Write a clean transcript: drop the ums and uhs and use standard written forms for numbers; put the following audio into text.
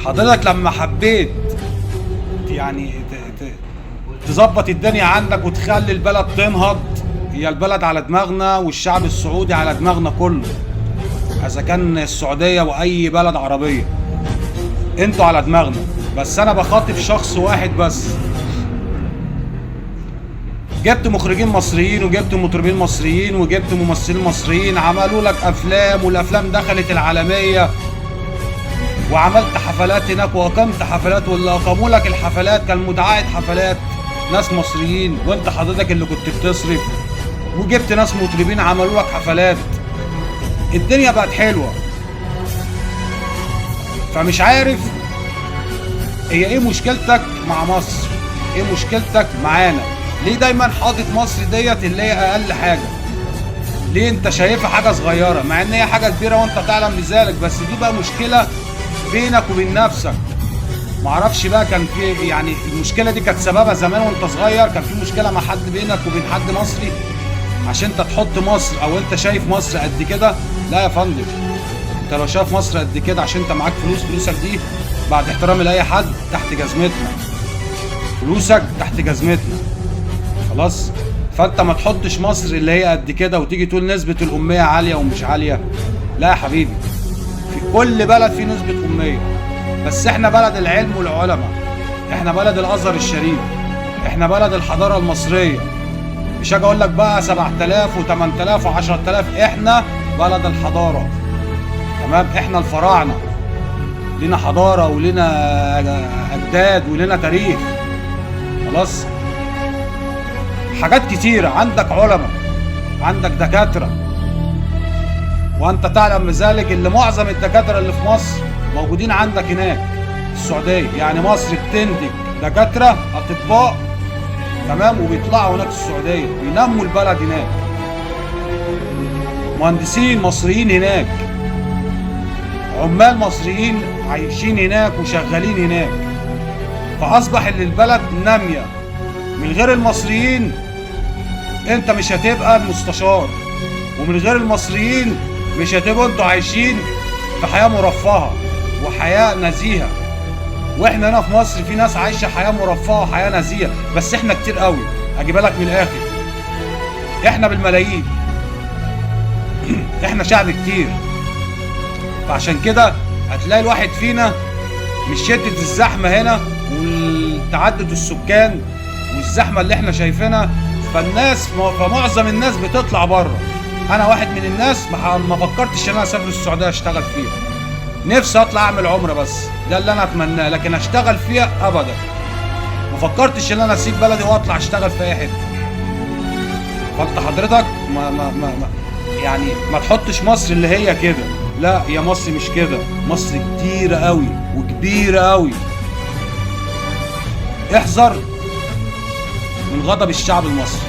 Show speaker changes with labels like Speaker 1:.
Speaker 1: حضرتك لما حبيت يعني تظبط الدنيا عندك وتخلي البلد تنهض، هي البلد على دماغنا والشعب السعودي على دماغنا كله، اذا كان السعودية واي بلد عربية انتوا على دماغنا. بس انا بخاطب شخص واحد بس. جبت مخرجين مصريين وجبت مطربين مصريين وجبت ممثلين مصريين، عملوا لك افلام والافلام دخلت العالمية، وعملت حفلات هناك واقمت حفلات، واللي اقاموا لك الحفلات كان متعاقد حفلات ناس مصريين، وانت حضرتك اللي كنت بتصرف، وجبت ناس مطربين عملوا لك حفلات. الدنيا بقت حلوة. فمش عارف هي ايه مشكلتك مع مصر، ايه مشكلتك معانا؟ ليه دايما حاطط مصر ديت اللي هي اقل حاجة؟ ليه انت شايفها حاجة صغيرة مع ان هي حاجة كبيرة وانت تعلم بذلك؟ بس دي بقى مشكلة بينك وبين نفسك. معرفش بقى كان في يعني المشكلة دي كانت سببها زمان وانت صغير، كان في مشكلة مع حد بينك وبين حد مصري عشان انت تحط مصر، او انت شايف مصر قد كده؟ لا يا فندم، انت لو شايف مصر قد كده عشان انت معاك فلوس، فلوسك دي بعد احترامي لاي حد تحت جزمتنا، فلوسك تحت جزمتنا خلاص. فانت ما تحطش مصر اللي هي قد كده وتيجي تقول نسبة الأمية عالية ومش عالية. لا يا حبيبي، في كل بلد في نسبة أمية، بس احنا بلد العلم والعلماء، احنا بلد الأزهر الشريف، احنا بلد الحضارة المصرية. مش هاجي اقول لك بقى 7000 و8000 و10000، احنا بلد الحضارة، تمام؟ احنا الفراعنة، لنا حضارة ولنا أجداد ولنا تاريخ، خلاص. حاجات كتيرة، عندك علماء، عندك دكاترة، وانت تعلم بذلك اللي معظم الدكاترة اللي في مصر موجودين عندك هناك في السعودية. يعني مصر بتنتج دكاترة أطباء، تمام، وبيطلعوا هناك السعودية بينموا البلد هناك، مهندسين مصريين هناك، عمال مصريين عايشين هناك وشغالين هناك. فأصبح ان البلد نامية. من غير المصريين انت مش هتبقى المستشار، ومن غير المصريين مش هتبقوا انتوا عايشين في حياة مرفهة وحياة نزيهة. واحنا هنا في مصر في ناس عايشة حياة مرفهة وحياة نزيهة، بس احنا كتير قوي. اجيبها لك من الاخر، احنا بالملايين، احنا شعب كتير. فعشان كده هتلاقي الواحد فينا مش شدة الزحمة هنا والتعدد السكان والزحمة اللي احنا شايفينها، فمعظم الناس بتطلع بره. انا واحد من الناس ما فكرتش ان انا اسافر السعودية اشتغل فيها، نفسي اطلع اعمل عمرة بس، ده اللي انا اتمناه، لكن اشتغل فيها ابدا ما فكرتش ان انا اسيب بلدي واطلع اشتغل في اي حتة. فانت حضرتك ما ما ما ما يعني ما تحطش مصر اللي هي كده، لا يا مصر مش كده، مصر كتيرة قوي وكبيرة قوي. احذر من غضب الشعب المصري.